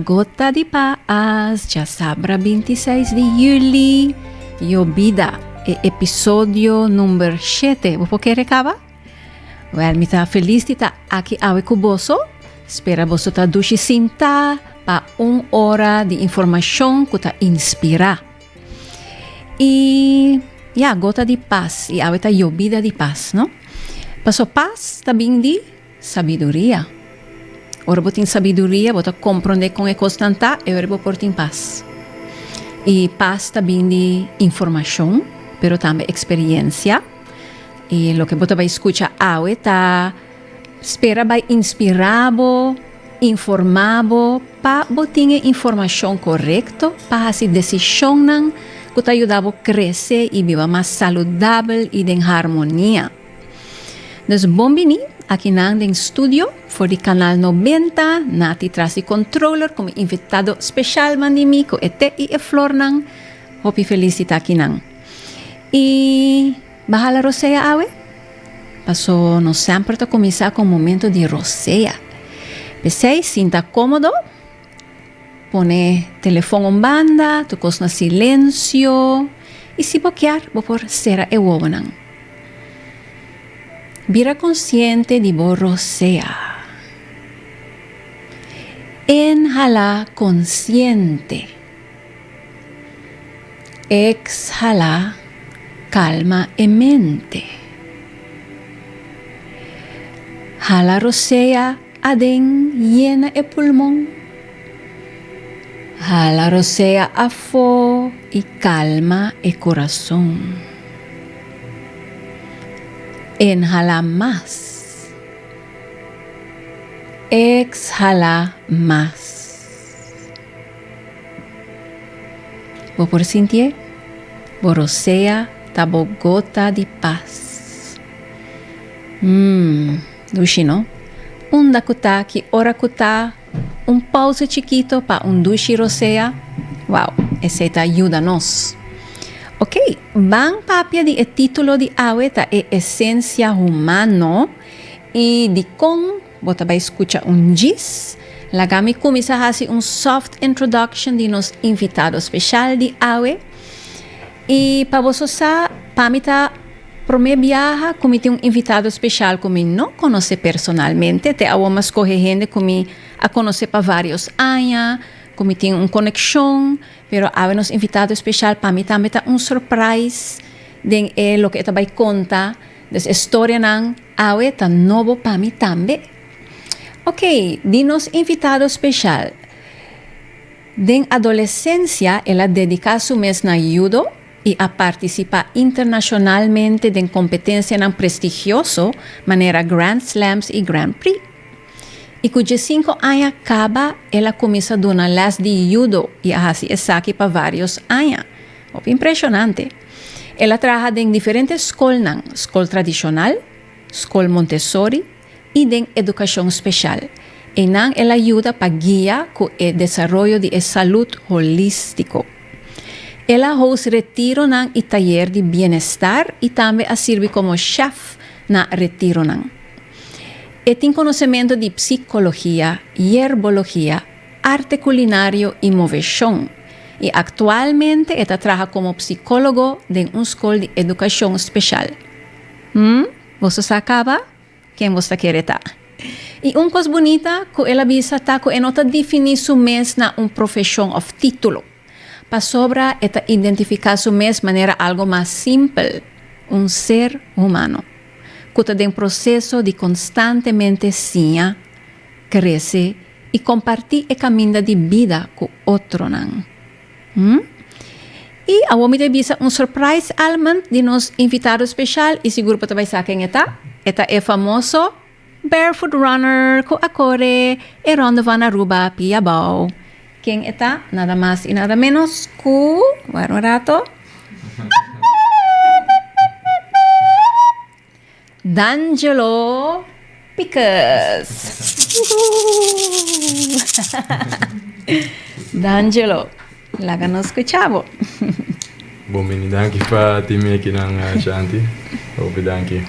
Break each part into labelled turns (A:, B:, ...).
A: Gota di Paas, djasabra 26 di juli, Yobida, e episodio number shete. Bo por kere kaba? Wèl, mi ta felis di ta aki awe ku boso. Spera boso ta dushi sinta pa un ora di informashon ku ta inspirá. I ya, gota di pas, i awe ta yobida di pas, no? Paso pas ta bin di sabiduria. Ora bo tin sabiduria, bo ta komprondé kon e kosnan ta, e ora bo por tin pas. I pas ta bin di informashon, pero tambe eksperiensia. I loke bo ta bai skucha awe ta spera bai inspirá bo, informá bo pa bo tin e informashon korekto pa hasi desishonnan ku ta yuda bo krese i biba mas saludabel i den harmonia. Dus bon bini akinan den studio for di Kanal 90, Nati tras di controller ku mi invitado speshal man di mi ku e te i e flornan. Hopi felis di ta akinan. I baha la rosea awe? Paso nos semper ta kuminsá ku un momento di rosea. P'esei sinta kómodo, pone telefòn un banda, tur kos na silensio i si bo kier bo por sera e wowonan. Bira konsiente di bo rosea. Inhalá konsiente. Exhalá, kalma e mente. Hala rosea aden yena e pulmon. Hala rosea afó i kalma e kurason. Inhalá mas. Exhalá mas. Bo por sintié? Bo rosea ta bo gota di pas. Mmm, dushi no? Unda ku ta, ki ora ku ta, un pausa chikito pa un dushi rosea, wow, esei ta yuda nos. Ok, ban papia di e título di awe ta e esensia humano i dikon Bo ta bai skucha un djis? Laga mi kuminsá hasi un soft introduction di nos invitado speshal di awe. I pa boso sa, pa mi ta promé biaha ku mi tin un invitado speshal ku mi no konosé personalmente. Te awor mi a skohe hende ku mi a konosé pa vários aña, ku mi tin un konekshon, pero awe nos invitado speshal pa mi tambe ta un surprise den e loke e ta bai konta. Dus e storianan awe ta nobo pa mi tambe. Ok, di nos invitado special. Den adolescencia el a dedica su mes na judo y a participa internacionalmente den competencianan prestigioso manera Grand Slams y Grand Prix. Y cu diescinco aña caba el a cuminsa duna les di judo y a haci esaki pa varios aña. Hopi impresionante. El a traha den diferente skolnan, skol tradishonal, skol Montessori i den edukashon speshal. Einan el a yuda pa guia ku e desaroyo di e salud holístiko. El a host retironan i tayer di bienestar i tambe a sirbi komo shèf na retironan. E tin konosementu di psikologia, yerbologia, arte kulinario i moveshon i aktualmente e ta traha komo psikólogo den un skol di edukashon speshal. Hm, boso sa kaba ken bos ta kere ta. I un kos bunita ku el a bisa ta ku e no ta definí su mes na un profeshon òf título, pasobra e ta identifiká su mes manera algu mas simpel, un ser humano ku ta den proseso di konstantemente siña, krese i kompartí e kaminda di bida ku otronan. Hm? I awor mi ta bisa un surprise element di nos invitado speshal i sigur bo ta bai sa ken e ta. E ta e famoso barefoot runner ku a kore e Ronde van Aruba pia abou. Ken e ta? Nada mas i nada menos ku, wara un rato. D'Angelo Picus. D'Angelo, laga nos scucha bo.
B: Bon bini, danki pa tin mi akinan Shanti. Hopi danki.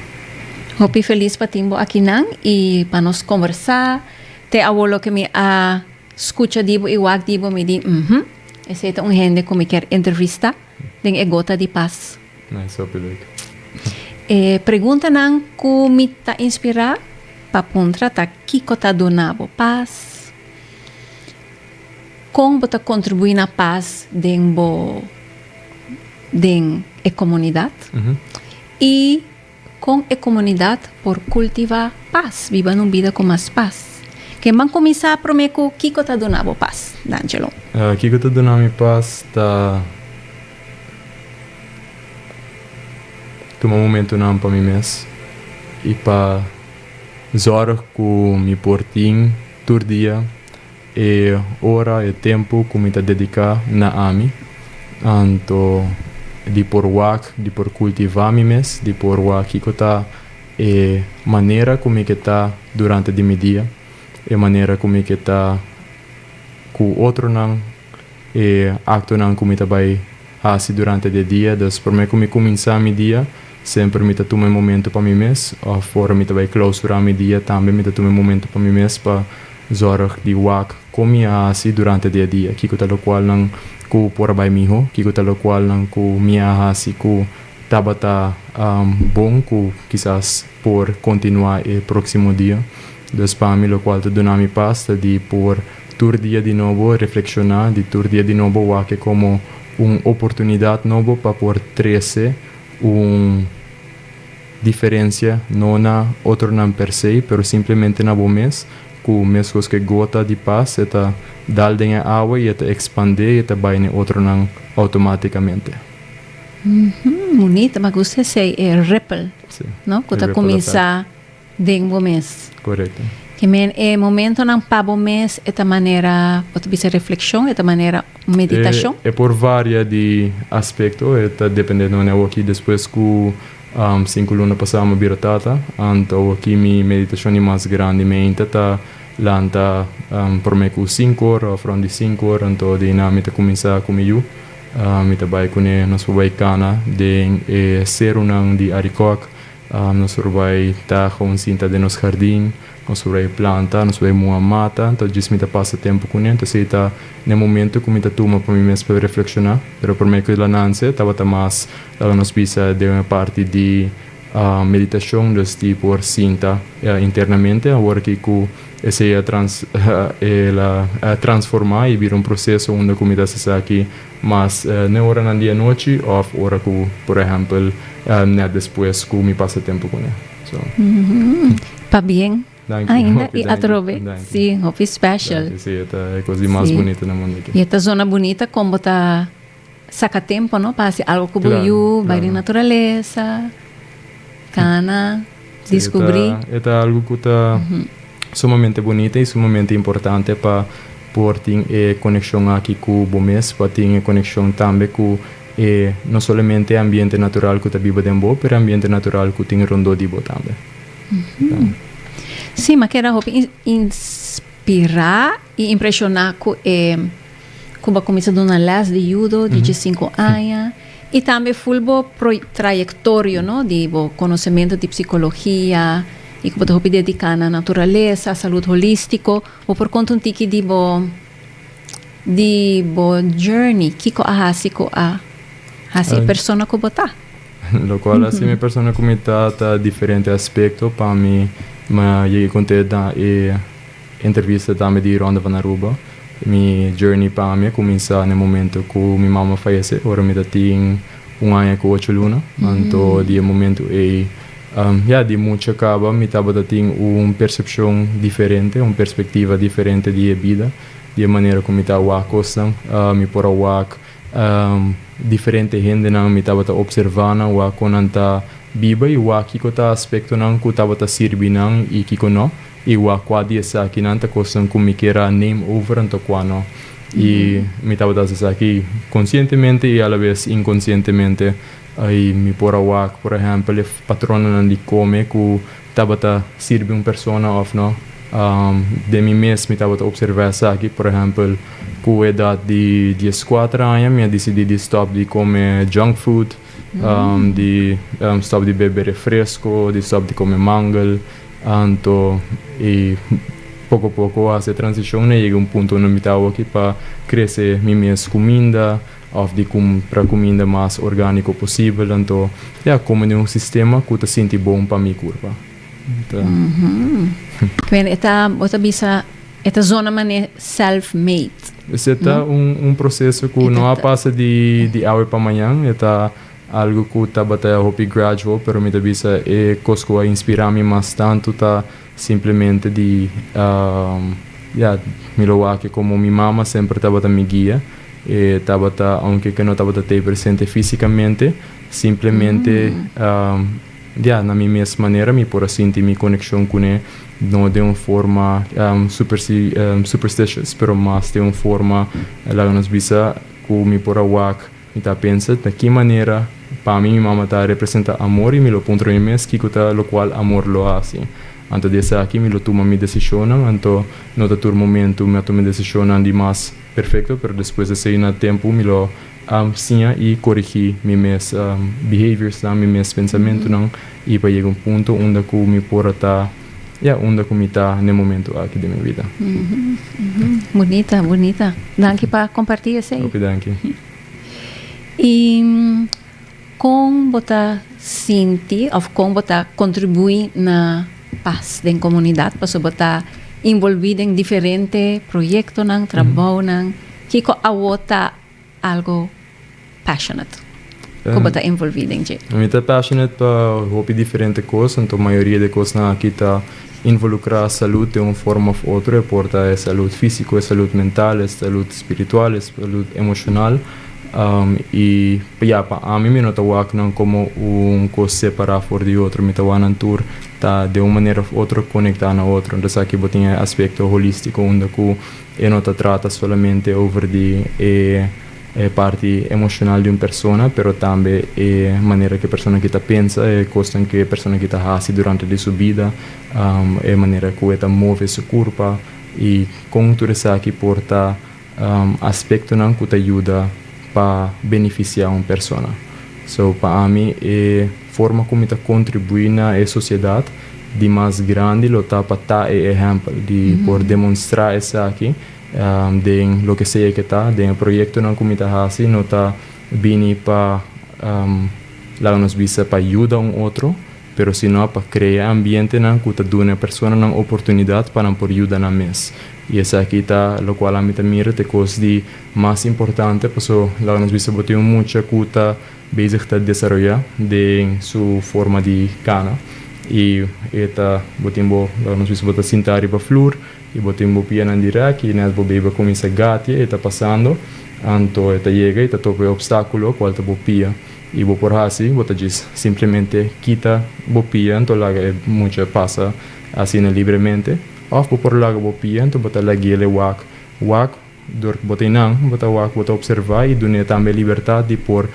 A: Hopi felis pa tin bo akinan y pa nos conversa. Te awor loke mi a. skucha di bo i wak di bo mi di, mhm, esei ta un hende ku mi kier entrevistá den e Gota di Pas.
B: Nice, hopi leuk.
A: E preguntanan ku mi ta inspirá pa puntra ta kiko ta duna bo pas? Kon bo ta kontribuí na pas den bo den e komunidat? I kon e komunidat por kultivá pas, biba na un bida ku mas pas? Ken ban kuminsá promé ku kiko ta duna bo pas, D'Angelo?
B: Kiko ta duna mi pas ta tuma momentunan pa mi mes i pa zòrg ku mi por tin tur dia e ora, e tempu ku mi ta dediká na ami, anto di por wak, di por kultivá mi mes, di por wak kiko ta e manera ku mi ke ta durante di mi dia, e manera ku mi ke ta ku otronan, e aktonan ku mi ta bai hasi durante di e dia. Dus promé ku mi kuminsá mi dia, semper mi ta tuma e momento pa mi mes, òf ora mi ta bai klousurá mi dia tambe mi ta tuma e momento pa mi mes pa zòrg di wak kon mi a hasi durante di e dia, kiko ta lokualnan ku por a bai mihó, kiko ta lokualnan ku mi a hasi ku tabata bon ku kisas por kontinuá e próksimo dia. Dus pa mi lokual ta duna mi pas ta di por tur dia di nobo reflekshoná, di tur dia di nobo wak e komo un oportunidat nobo pa por trese un diferensia, no na otronan per se, pero simplemente na bo mes, ku meskos ku e gota di pas e ta dal den e awa i e ta ekspandé i e ta bai na e otronan outomátikamente.
A: Bunita, mi a gusta esei, e ripple, no? Ku ta kuminsá Den bo mes.
B: Korekto.
A: Ke men e momentonan pa bo mes e ta manera, bo ta bisa reflekshon, e ta manera meditashon?
B: E por varia di aspekto, e ta depende di manera awor aki despues ku sinku luna pasá mi a bira tata, anto awor aki mi meditashon di mas grandi meinta ta lanta promé ku sinku or òf rònt di sinku or, anto di einan mi ta kuminsá ku mi yu, mi ta bai kuné, nos por bai kana den e serunan di Arikòk. Nos por bai taha un sinta den nos hardin, nos por bai planta, nos por bai muha mata, anto djis mi ta pasa tempu kuné. Anto esei ta n'e momento ku mi ta tuma pa mi mes pa reflekshoná. Pero promé ku el a nanse tabata mas laga nos bisa den e parti di meditashon, dus di por sinta internamente. Awor aki ku esei a trans el a transformá i bira un proseso unda ku mi ta hasi esaki Mas n'e oranan di anochi òf ora ku, por ehèmpel, nèt despues ku mi pasa tempu kuné. So.
A: Pabien
B: Danki,
A: ainda
B: hopi
A: i
B: danki,
A: atrobe.
B: danki.
A: Sí, hopi special.
B: Danki, sí, e ta e kos di mas
A: Sí.
B: bunita na mundu aki.
A: I e ta zona bunita kon bo ta saka tempu, no, pa hasi algu ku bo
B: Claro,
A: yu, bai den
B: claro.
A: naturalesa, kana,
B: Sí, e ta,
A: diskubrí.
B: e ta algu ku ta sumamente bunita i sumamente importante pa por tin e konekshon aki ku bo mes, pa tin e konekshon tambe ku e no solamente e ambiente natural ku ta biba den bo, pero e ambiente natural ku tin rondó di bo tambe.
A: Sí, m'a keda hopi inspirá i impreshoná ku e ku bo a kuminsá duna lès di judo di diesinku aña i tambe ful bo trayektorio, no, di bo konosementu di psikologia i ku bo ta hopi dediká na naturalesa, salud holístiko. Bo por konta un tiki di bo di bo journey, kiko a hasi ku a hasi e persona ku bo ta?
B: Lokual a hasi mi e persona ku mi ta ta diferente aspekto pa mi mi a yega kont'é na e entrevista tambe di Ronde van Aruba. Mi journey pa mi a kuminsá na e momento ku mi mama fayesé ora mi ta tin un aña ku ocho luna. Anto di e momento ei Ya, di mucha kaba mi tabata tin un persepshon diferente, un perspektiva diferente di e bida, di e manera ku mi ta wak kosnan. Mi por a wak diferente hendenan, mi tabata opservá nan, wak kon nan ta biba i wak kiko ta aspektonan ku tabata sirbi nan i kiko no, i wak kua di esakinan ta kosnan ku mi kier a neem over anto kua no. I mi tabata hasi esaki konsientemente i alabes inkonsientemente. I mi por a wak, por ehèmpel, e patronanan di kome ku tabata sirbi un persona òf no. Den mi mes mi tabata opservá esaki. Por ehèmpel, ku edat di dieskuater aña mi a disidí di stòp di kome junk food, di stòp di bebe refresko, di stòp di kome mangel. Anto, i. Poko poko hasi e transishon na yega un punto unda mi ta awoki pa krese mi mes kuminda òf di kumpra kuminda mas orgániko posibel. Anto ya, kome den un sistema ku ta sinti bon pa mi kurpa. Ta.
A: Bueno, e ta, bo ta bisa, e ta zona manera self-made.
B: Esei ta un proseso ku no a pasa di awe pa mañan. E ta algu ku tabata hopi gradual, pero mi ta bisa e kos ku a inspirá mi mas tantu ta simplemente di, ya, mi lo wak komo mi mama semper tabata mi guia. E tabata, aunke ku e no tabata tei presente físikamente, simplemente, ya, na mi mes manera mi por a sinti mi konekshon kuné, no den un forma superstitious, pero mas den un forma, laga nos bisa, ku mi por a wak. Mi ta pensa ta ki manera pa mi mi mama ta representa amor i mi lo puntra mi mes kiko ta lokual amor lo hasi. Anto di esaki mi lo tuma mi desishonnan, anto no ta tur momentu mi a tuma e desishonnan di mas perfekto, pero despues di esei na tempu mi lo siña i korigí mi mes behaviorsnan, mi mes pensamentunan i pa yega un punto unda ku mi por a ta, ya, unda ku mi ta n'e momentu aki den mi bida.
A: Bunita, bunita. Danki pa kompartí esei.
B: Hopi danki.
A: I kon bo ta sinti òf kon bo ta kontribuí na pas den komunidat? Pasobra bo ta involví den diferente proyektonan, trabounan. Kiko awo ta algo passionate ku bo ta envolví den dje?
B: Mi ta passionate pa hopi diferente kos, anto mayoria di e kosnan aki ta involukrá salud den un forma òf otro, e por ta e salud físiko, e salud mental, e salud spiritual, e salud emoshonal. I ya, pa ami mi no ta wak nan komo un kos separá for di otro, mi ta wak nan tur ta den un manera òf otro konektá na otro. Entonces aki bo tin e aspekto holístiko unda ku E no ta trata solamente over di e parti emoshonal di un persona, pero tambe e manera ku e persona aki ta pensa, e kosnan ku e persona aki ta hasi durante di su bida, e manera ku e ta move su kurpa i kon tur esaki por ta aspektonan ku ta yuda pa benefisiá un persona. So pa ami e forma ku mi ta kontribuí na e sosiedat di mas grandi lo ta pa ta e ehèmpel, di por demonstrá esaki den loke sea ke ta, den e proyektonan ku mi ta hasi no ta bini pa laga nos bisa pa yuda un otro, pero sino pa krea ambientenan ku ta duna e personanan oportunidat pa nan por yuda nan mes. I esaki ta lokual ami ta mira ta e kos di mas importante, paso laga nos bisa bo tin un mucha ku ta bezig ta desaroyá den su forma di kana i e ta bo tin bo laga nos bisa bo ta sinta riba flur i bo tin bo pianan di rèk i nèt bo beiba kuminsá gatia e ta pasando anto e ta yega i ta topa e opstákulo kual ta bo pia. I bo por hasi, bo ta djis simplemente kita bo pia anto laga e mucha pasa asina libremente, òf bo por laga bo pia anto bo ta lag'el e wak wak dor ku bo ta einan, bo ta wak, bo ta opservá i dun'é tambe e libertat di por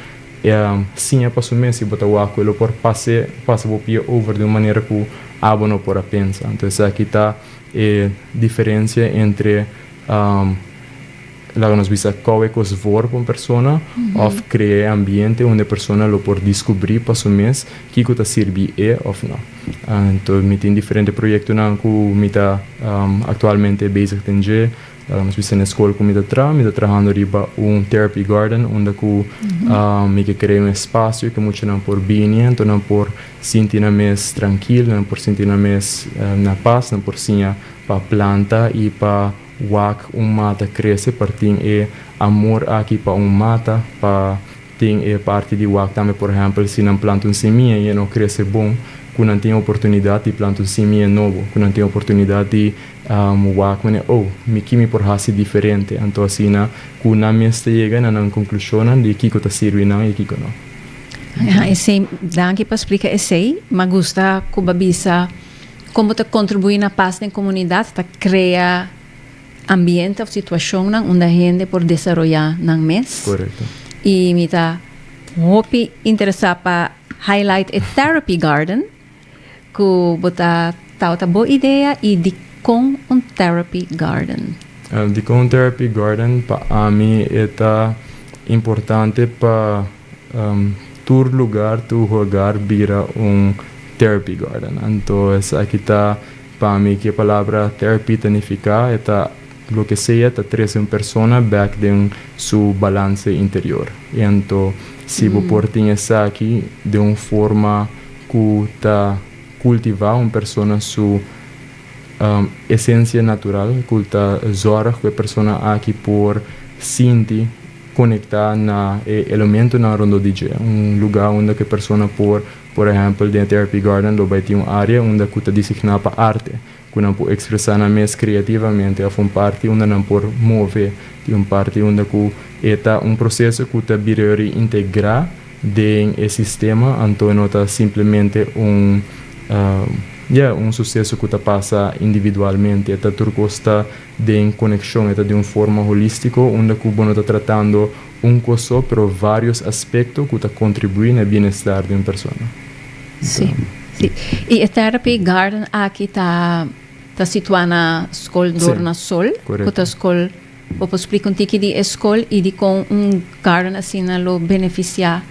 B: siña pa su mes i bo ta wak ku e lo por pas'é pasa bo pia over di un manera ku abo no por a pensa. Anto esaki ta e diferensia entre. Laga nos bisa kou e kos voor pa un persona òf krea e ambiente unda e persona lo por diskubrí pa su mes kiko ta sirbi e òf no. Anto mi tin diferente proyektonan ku mi ta aktualmente bezig den dje. Laga nos bisa na e skol ku mi ta traha, mi ta trahando riba un therapy garden unda ku mi ke krea un espasio ku muchanan por bini anto nan por sinti nan mes trankil, nan por sinti nan mes na pas, nan por siña pa planta i pa Wak un mata krese par tin e amor aki pa un mata, pa tin e parti di wak tambe por ehèmpel si nan planta un simia i e no krese bon ku nan tin oportunidat di planta un simia nobo, ku nan tin oportunidat di wak manera oh mi ki mi por hasi diferente anto asina ku nan mes ta yega na nan konklushonnan di kiko ta sirbi nan i kiko no.
A: Esei, danki pa splika esei, m'a gusta ku bo a bisa. Kon bo ta kontribuí na pas den komunidat ta krea ambiente òf situashonnan unda hende por desaroyá nan mes.
B: Korekto.
A: I mi ta hopi interesá pa highlight e therapy garden ku bo ta tabata bo idea i dikon un therapy garden?
B: Dikon un therapy garden? Pa ami e ta importante pa Tur lugar, tur hogar bira un therapy garden. Anto esaki ta Pa mi, ki e palabra therapy ta nifiká, e ta loke sea ta trese un persona bèk den su balanse interior. I anto si bo por tin esaki den un forma ku ta kultivá un persona su esensia natural, ku ta zòrg ku e persona aki por sinti konektá na e elementonan rondó di dje. Un lugá unda ku e persona por, por ehèmpel den e Therapy Garden lo bai tin un área unda ku ta designá pa arte, ku nan por ekspresá nan mes kreativamente òf un parti unda nan por move, tin un parti unda ku e ta un proseso ku ta bira reintegrá den e sistema, anto no ta simplemente un ya un suseso ku ta pasa individualmente, e ta tur kos ta den konekshon, e ta den un forma holístiko unda ku bo no ta tratando un kos so pero vários aspekto ku ta kontribuí na e bienestar di un persona.
A: Sí, sí. I e therapy garden aki ta ta situá na Skol Dornasol, ku ta skol. Bo por splika un tiki di e skol i dikon un garden asina lo benefisiá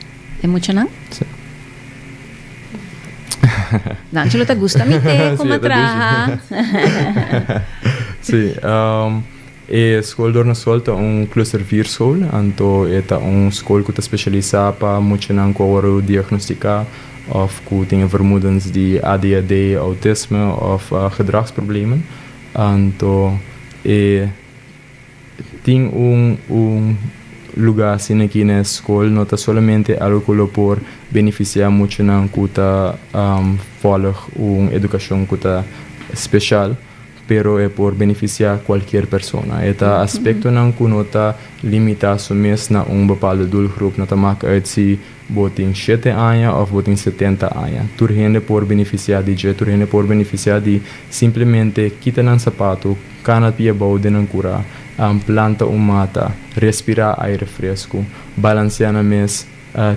A: e muchanan?
B: Sí.
A: D'Angelo ta gusta mi te ku mi a traha.
B: Sí, e skol Dornasol ta un cluster vier school, anto e ta un skol ku ta spesialisá pa muchanan ku a wòrdu diagnostiká òf ku tin e vermoedens di ADHD, autisme òf gedragsproblemen. Anto e tin un un lugá asina aki na e skol no ta solamente algu ku lo por benefisiá muchanan ku ta vòlg un edukashon ku ta speshal, pero e por benefisiá kualkier persona. E ta aspektonan ku no ta limitá su mes na un bepaldo doelgroep, no ta mak uit si Bo tin shete aña òf bo tin 70 aña, tur hende por benefisiá di dje, tur hende por benefisiá di simplemente kita nan sapatu, kana pia bou den nan kurá, planta un mata, respirá aire fresku, balanseá nan mes,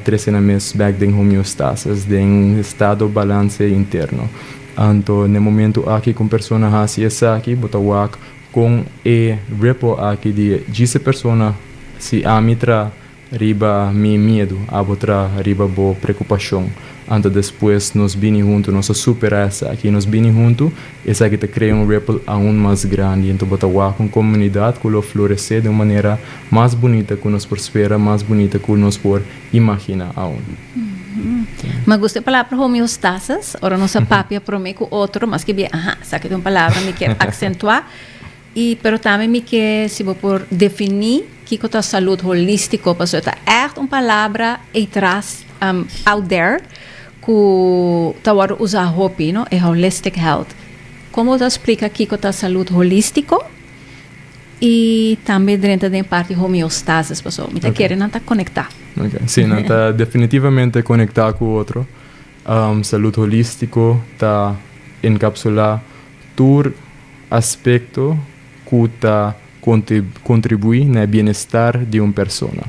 B: trese nan mes bèk den homeostasis, den un estado balanse interno. Anto n'e momentu aki ku un persona hasi esaki, bo ta wak kon e ripple aki di djis e persona, si ami tra Riba mi miedu, abo tra riba bo preokupashon. Anto despues nos bini huntu, nos a superá esaki. Nos bini huntu, esaki ta krea un ripple aun mas grandi. Anto bo ta wak un komunidat ku lo floresé den un manera mas bunita ku nos por spera, mas bunita ku nos por imaginá aun.
A: Mi a gusta e palabra homeostasis. Ora nos a papia promé ku otro, maske bia, aha, esaki ta un palabra mi kier aksentuá. I pero tambe mi ke si bo por definí kiko ta salud holístiko, pasobra ta ègt un palabra eitras, out there, ku ta wòrdu usá hopi, no, e holistic health. Kon bo ta splika kiko ta salud holístiko i tambe drenta den e parti homeostasis, pasobra mi ta kere nan ta konektá.
B: Ok, sí, nan ta definitivamente konektá ku otro. Salud holístiko ta enkapsulá tur aspekto ku ta kontribuí na e bienestar di un persona.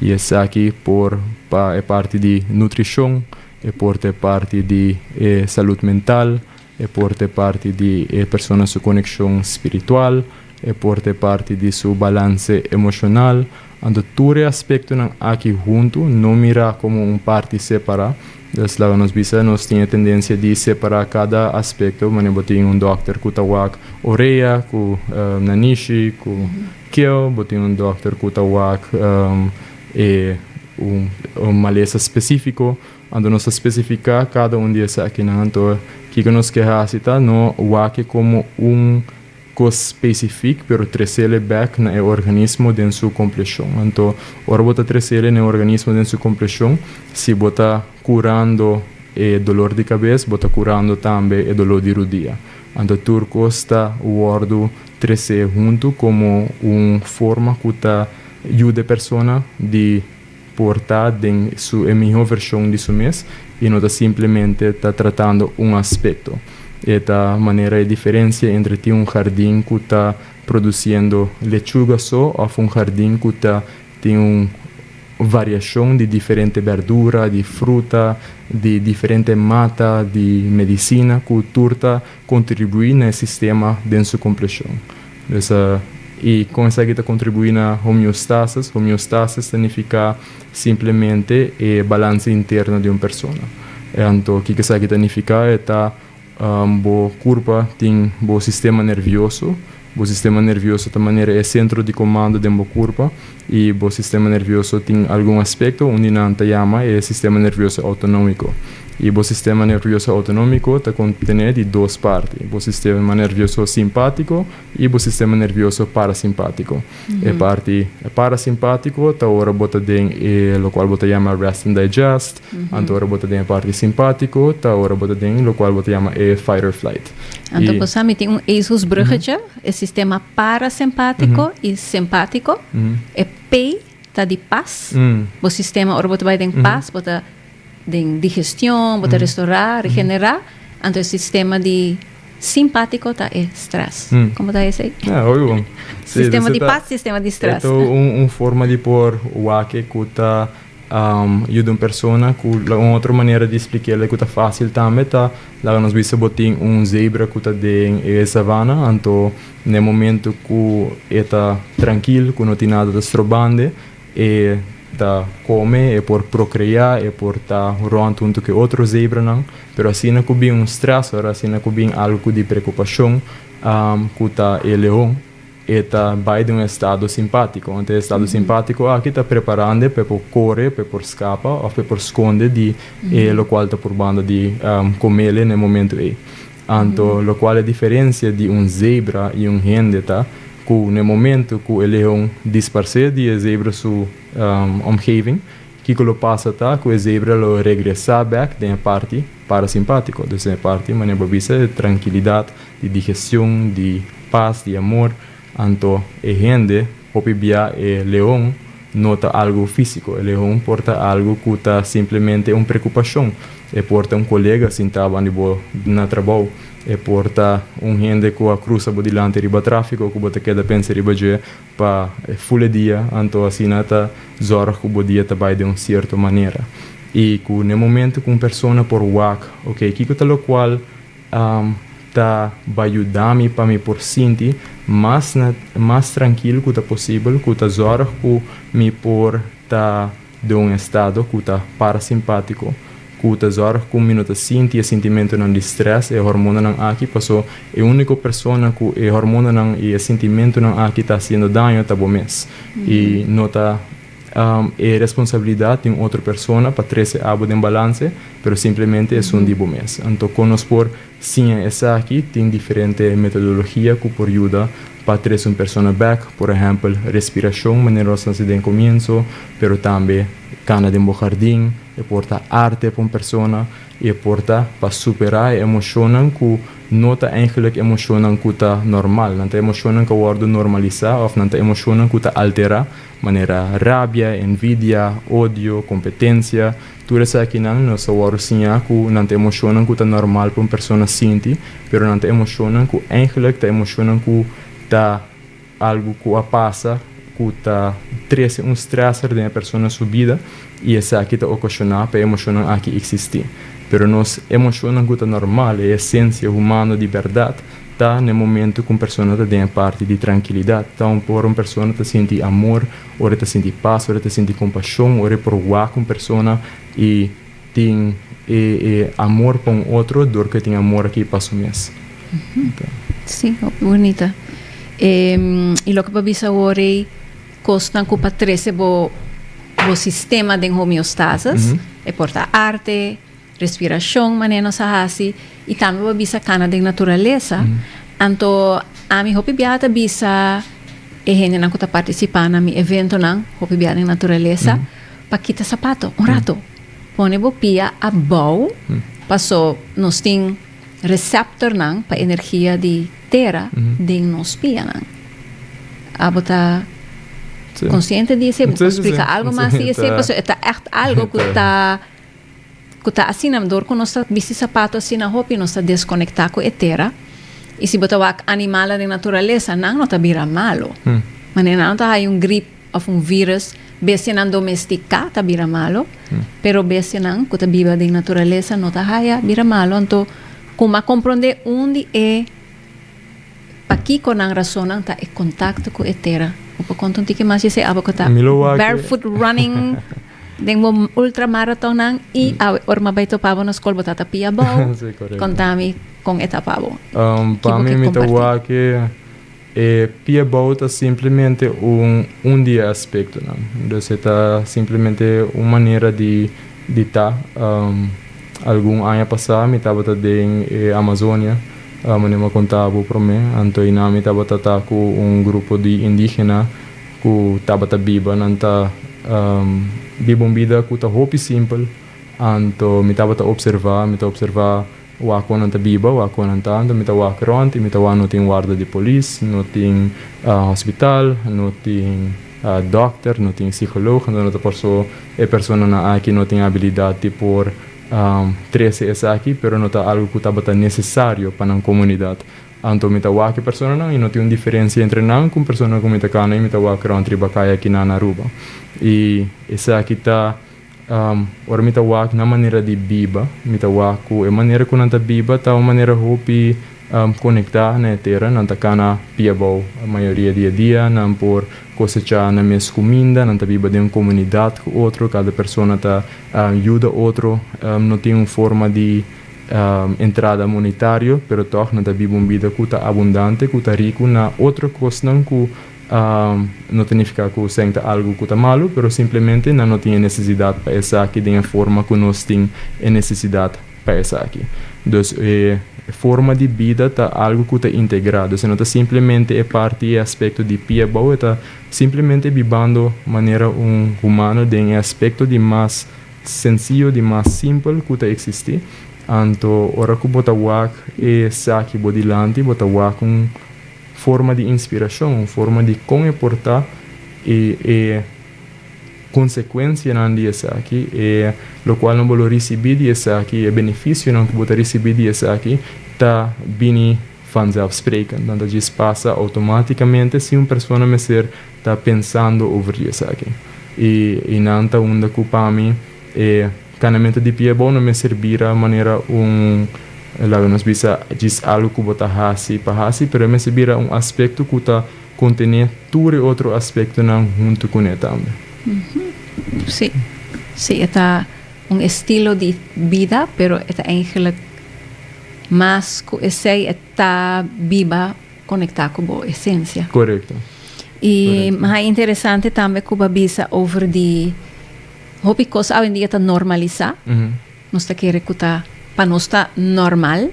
B: I esaki por pa e parti di nutrishon, e por ta e parti di e salud mental, e por ta e parti di e persona su konekshon spiritual, e por ta e parti di su balanse emoshonal. Anto tur e aspektonan aki huntu no mirá komo un parti separá. Dus laga nos bisa nos tin e tendensia di separá kada aspekto, manera bo tin un dòkter ku ta wak orea, ku nanishi, ku keu, bo tin un dòkter ku ta wak e un malesa spesífiko. Anto nos ta spesifiká kada un di esakinan. Anto kiko nos ke hasi ta no wak e komo un Kos spesifik, pero tresele bek na e organismo den su kompleshon. Anto, ora bo ta tresele na e organismo den su kompleshon, si bo ta kurando e dolor di kabes, bo ta kurando tambe e dolor di rudia. Anto tur kos ta wòrdu tresé huntu komo un forma ku ta yuda e persona di por ta den su e mihó vershon di su mes i no ta simplemente ta tratando un aspekto. E ta manera e diferensia entre tin un hardin ku ta produsiendo lechuga so òf un hardin ku ta tin un variashon di diferente bèrdura, di fruta, di diferente mata, di medisina ku tur ta kontribuí na e sistema den su kompleshon. Dus i kon esaki ta kontribuí na homeostasis? Homeostasis ta nifiká simplemente e balanse interno di un persona. Anto kiko esaki ta nifiká? E ta. Bo kurpa tin bo sistema nervioso. Bo sistema nervioso ta manera e sentro di komando den bo kurpa i bo sistema nervioso tin algun aspekto un di nan ta yama e sistema nervioso outonómiko. I bo sistema nervioso outonómiko ta kontené di dos parti, bo sistema nervioso simpátiko i bo sistema nervioso parasimpátiko. E parti parasimpátiko ta ora bo ta den e lokual bo ta yama rest and digest, anto ora bo ta den e parti simpátiko ta ora bo ta den lokual bo ta yama e fight or flight.
A: Anto bo sa mi tin un ezelsbruggetje, e sistema parasimpátiko i simpátiko, e P ta di pas, bo sistema ora bo ta bai den pas bo ta den digestion, bo ta restorá, regenerá, anto e sistema di simpátiko ta e stress. Komo ta esei?
B: Ja, hopi bon.
A: Sí, sistema di pas, sistema di stress.
B: E ta un forma di por wak ku ta yuda un persona ku un otro manera di splik'el ku ta fásil tambe ta laga nos bisa bo tin un zebra ku ta den e savana, anto na e momento ku e ta trankil, ku no tin nada ta stroband'e, E ta come, e por procrea, e por ta rond hunto cu e otro zebranan, pero asina cu bin un stressor, asina cu bin algo cu di preocupacion cu ta e leon, e ta bay den un estado simpatico. Anto e estado simpatico aki ta preparand'e pa e por core, pa e por scapa of pa e por sconde di e locual ta purbando di comele na e momento ey. Anto locual e diferencia di un zebra y un hende ta cu n'e momento cu e leon disparce di e zebra su omgeving, kico lo pasa ta cu e zebra lo regresa bek den e parti parasimpatico, dus den e parti manera bo a bisa di trankilidad, di digestion, di pas, di amor. Anto e hende hopi bia e leon no ta algo fisico, e leon por ta algo cu ta simplemente un preocupacion, e por ta un colega sinta banda di bo na trabou, e por ta un hende cu a crusa bo dilanti riba trafico cu bo ta keda pensa riba dje pa e ful e dia, anto asina ta zorg cu bo dia ta bay den un cierto manera. Y cu n'e momento cu un persona por wak, ok, kico ta locual ta bai yuda mi pa mi por sinti mas na mas trankil ku ta posibel, ku ta zòrg ku mi por ta den un estado ku ta parasimpátiko, ku ta zòrg ku mi no ta sinti e sintimentunan di strès, e hormonanan aki, paso e úniko persona ku e hormonanan i e sintimentunan aki ta hasiendo daño ta bo mes i no ta E responsabilidat di un otro persona pa trese abo den balanse, pero simplemente esun di bo mes. Anto kon nos por siña esaki? Tin diferente metodologia ku por yuda pa trese un persona bèk, por ehèmpel respirashon manera nos a hasi den komienso, pero tambe kana den bo hardin, e por ta arte pa un persona i e por ta pa superá e emoshonnan ku no ta eigenlijk emoshonnan ku ta normal, nan ta emoshonnan ku a wòrdu normalisá òf nan ta emoshonnan ku ta alterá. Manera rabia, envidia, odio, kompetensia, tur esakinan nos a wòrdu siñá ku nan ta emoshonnan ku ta normal pa un persona sinti, pero nan ta emoshonnan ku eigenlijk ta emoshonnan ku ta algu ku a pasa ku ta trese un stressor den e persona su bida i esaki ta okashoná pa e emoshonnan aki eksistí. Pero nos emoshonnan ku ta normal, e esensia humano di bèrdat, Ta n'e momento ku un persona ta den e parti di trankilidat. Ta un ora un persona ta sinti amor, ora e ta sinti pas, ora e ta sinti kompashon, ora e por wak un persona i tin e e amor pa un otro dor ku e tin amor aki pa su mes.
A: Sí, hopi bunita. I loke bo bisa awor ei, kosnan ku pa trese bo bo sistema den homeostasis, e por ta arte, Respirashon manera nos a hasi i tambe bo bisa kana den naturalesa. Anto ami hopi biaha ta bisa e hendenan ku ta partisipá na mi eventonan hopi biaha den naturalesa pa kita sapato un rato. Pone bo pia abou paso nos tin reseptornan pa energia di tera den nos pianan. Abo ta konsiente di esei? Bo por splika algo mas di esei? Pasobra e ta ègt algo ku ta. Ku ta asina, dor ku nos ta bisti sapato asina hopi, nos ta deskonektá ku e tera. I si bo ta wak animalnan den naturalesa, nan no ta bira malu. Manera nan no ta haña un grip òf un vírùs, bestianan domestiká ta bira malu, pero bestianan ku ta biba den naturalesa no ta haña bira malu. Anto, ku a komprondé un di e Pakiko nan rasonnan ta e kontakto ku e tera? Bo por konta un tiki mas dje esei abo ku ta barefoot running den bo ultramaratonnan i awe ora mi a bai topa bo na skol bo ta ta pia abou. Konta mi. Kon e ta pa bo?
B: Pa mi, mi ta wak e pia abou ta simplemente un di e aspektonan. Dus e ta simplemente un manera di ta. Algun aña pasá mi tabata den e Amazonia, manera mi a konta bo promé. Anto einan mi tabata ta ku un grupo di indígena ku tabata biba. Nan ta biba un bida ku ta hopi simpel. Anto mi tabata opservá, mi ta opservá wak kon nan ta biba, wak kon nan ta. Anto mi ta wak rònt i mi ta wak no tin warda di polis, no tin hospital, no tin dòkter, no tin psikoloog. Anto no ta paso e personanan aki no tin abilidat di por trese esaki, pero no ta algu ku tabata nesesario pa nan komunidat. Anto mi ta wak e personanan i no tin un diferensia entre nan ku un persona ku mi ta kana i mi ta wak rònt riba kaya aki na Aruba. I esaki ta Ora mi ta wak nan manera di biba, mi ta wak ku e manera ku nan ta biba ta un manera hopi konektá na e tera. Nan ta kana pia abou mayoria di e dia, nan por kosechá nan mes kuminda, nan ta biba den un komunidat ku otro, kada persona ta yuda otro. No tin un forma di entrada monetario, pero tòg nan ta biba un bida ku ta abundante, ku ta riku na otro kosnan ku No ta nifiká ku sèn ta algu ku ta malu, pero simplemente nan no tin e nesesidat pa esaki den e forma ku nos tin e nesesidat pa esaki. Dus e forma di bida ta algu ku ta integrá. Dus e no ta simplemente e parti, e aspekto di pia abou, e ta simplemente bibando manera un humano den e aspekto di mas sensiyo, di mas simpel ku ta eksistí. Anto ora ku bo ta wak esaki bo dilanti, bo ta wak un forma di inspirashon, un forma di kon e por ta i e konsekuensianan di esaki, e lokual nan bo lo risibí di esaki, e benefisionan ku bo ta risibí di esaki ta bini vanzelfsprekend. Nan ta djis pasa outomátikamente si un persona mester ta pensando over di esaki. I einan ta unda ku pa mi e Kanamentu di pia bo no mester bira manera un, laga nos bisa, djis algu ku bo ta hasi pa hasi, pero e mester bira un aspekto ku ta kontené tur e otro aspektonan huntu kuné tambe.
A: Sí, sí, e ta un estilo di bida, pero e ta eigenlijk mas ku esei, e ta biba konektá ku bo esensia.
B: Korekto.
A: I mas interesante tambe ku bo a bisa over di Hopi kos awendia ta normalisá. Nos ta kere ku ta pa nos ta normal.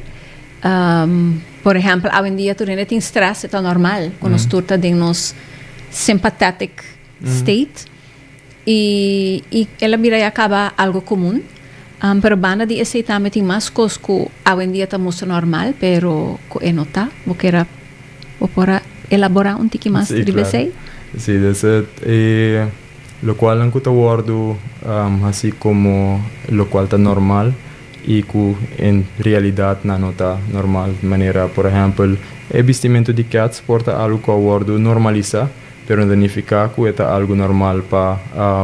A: Por ehèmpel, awendia tur hende tin strès, e ta normal ku nos tur ta den nos sympathetic state. I i el a bira ya kaba algu komun. Pero banda di esei tambe tin mas kos ku awendia ta mustra normal, pero ku e no ta. Bo kier a bo por a elaborá un tiki mas riba esei?
B: Sí, claro. Sí, e Lokualnan ku ta wòrdu hasi komo lokual ta normal i ku en realidat nan no ta normal. Manera por ehèmpel e bistimentu di kèts por ta algu ku a wòrdu normalisá, pero no ta nifiká ku e ta algu normal pa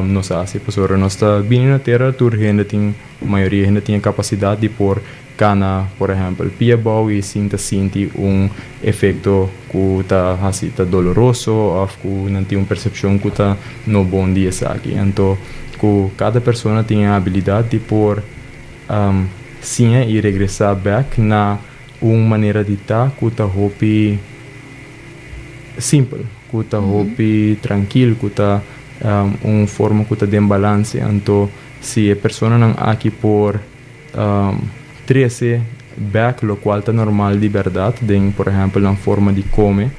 B: nos hasi. Pasobra nos ta bini na tera tur hende tin, mayoria hende tin e kapasidat di por Kana, por ehèmpel, pia bou i sin ta sinti un efekto ku ta hasi ta doloroso òf ku nan tin un persepshon ku ta no bon di esaki. Anto ku kada persona tin e abilidat di por siña i regresá bèk na un manera di ta ku ta hopi simpel, ku ta hopi trankil, ku ta un forma ku ta den balanse. Anto si e personanan aki por Trese bek lokual ta normal di bèrdat den por ehèmpel nan forma di kome,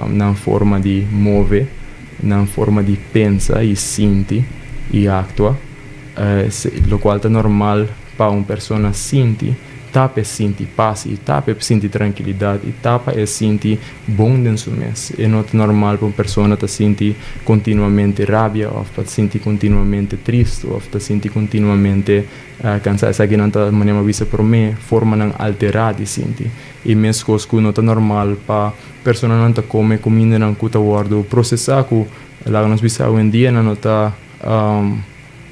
B: nan forma di move, nan forma di pensa i sinti i aktua. Lokual ta normal pa un persona sinti ta pa e sinti pas i ta pa e sinti trankilidat i ta pa e sinti bon den su mes. E no ta normal pa un persona ta sinti kontinuamente rabia òf pa sinti kontinuamente tristu òf ta sinti kontinuamente kansá. Esakinan ta, manera mi a bisa promé, formanan alterá di sinti. I meskos ku no ta normal pa personanan ta kome kumindanan ku ta wòrdu prosesá ku laga nos bisa awendia nan no ta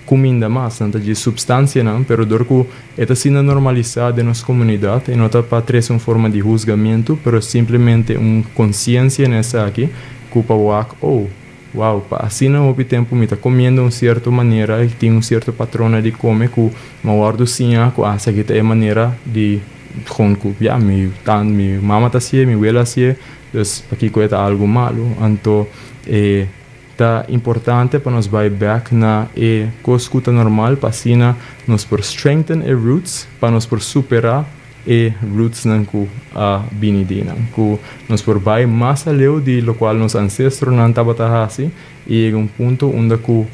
B: Kuminda mas, nan ta dje supstansianan, pero dor ku e ta asina normalisá den nos komunidat, e no ta pa trese un forma di husgamentu, pero simplemente un konsiensia na esaki ku pa wak, oh, wow, pa asina hopi tempu mi ta komiendo un sierto manera i tin un sierto patrona di kome ku mi a wòrdu siña ku esaki ta e manera di. Gewoon ku ya mi tan mi mama ta hasié, mi wela hasié, dus pakiko e ta algu malu. Anto e ta importante pa nos bai bèk na e kos ku ta normal pa asina nos por strengthen e roots pa nos por superá e rootsnan ku a bini di nan. Ku nos por bai mas aleu di lokual nos ansestronan tabata hasi i yega un punto unda ku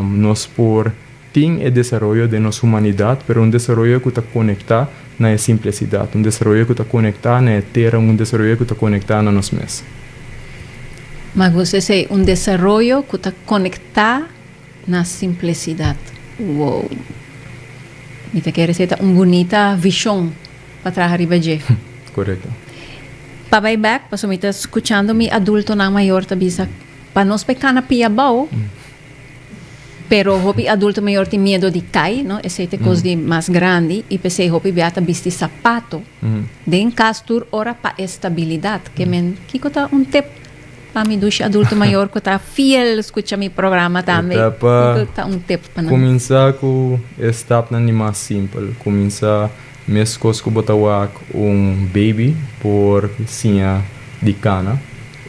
B: nos por Tin e desaroyo den nos humanidat, pero un desaroyo ku ta konektá na e simplesidat, un desaroyo ku ta konektá na e tera, un desaroyo ku ta konektá na nos mes.
A: Ma gusta esei, un desaroyo ku ta konektá na simplesidat. Wow! Mi ta kere esei ta un bunita vishon pa traha riba dje.
B: Korekto.
A: Pa bai bèk, pasobra mi ta skuchando mi adultonan mayor ta bisa, pa nos bai kana pia abou, Pero hopi adulto mayor tin miedo di kai, no? Esei ta e kos di mas grandi i p'esei hopi bia ta bisti sapato den kas tur ora pa e stabilidat. Ke men, kiko ta un tip pa mi dushi adulto mayor ku ta fiel skucha mi programa tambe?
B: Ta pa
A: Kiko ta un tip pa nan?
B: Kuminsá ku e stapnan di mas simpel. Kuminsá meskos ku bo ta wak un baby por siña di kana.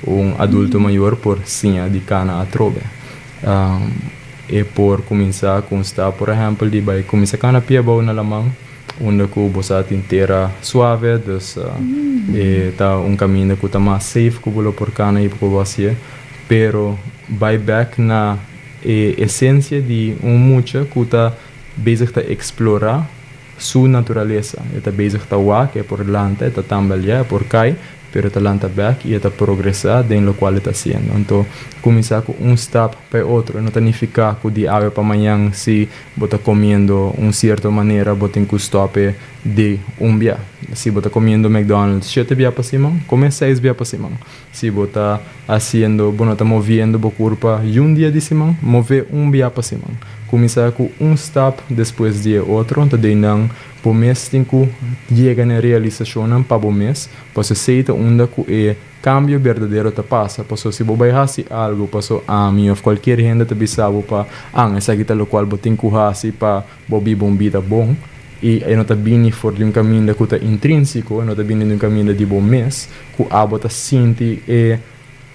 B: Un adulto mayor por siña di kana atrobe. E por kuminsá ku un stap, por ehèmpel, di bai kuminsá kana pia abou na laman, unda ku bo sa tin tera suave, dus e ta un kaminda ku ta mas safe ku bo lo por kana i ku bo hasié. Pero bai bèk na e esensia di un mucha ku ta bezig ta eksplorá su naturalesa. E ta bezig ta wak, e por lanta, e ta tambaliá, e por kai, Pero e ta lanta bek i e ta progresá den lokual e ta hasiendo. Anto, kuminsá ku un stap pa e otro. E no ta nifiká ku di awe pa mañan si bo ta komiendo un sierto manera bo tin ku stòp e di un bia. Si bo ta komiendo McDonald's shete bia pa siman, kome seis bia pa siman. Si bo ta hasiendo, bo no ta moviendo bo kurpa yun dia di siman, move un bia pa siman. Kuminsá ku un stap despues di e otro, ta den nan bo mes tin ku yega na e realisashonnan pa bo mes. Paso esei ta unda ku e kambio berdadero ta pasa. Paso si bo bai hasi algu, paso ami òf kualkier hende ta bisa bo pa, An, esaki ta lokual bo tin ku hasi pa bo biba un bida bon, i e no ta bini for di un kaminda ku ta intrínsiko, e no ta bini di un kaminda di bo mes, ku abo ta sinti e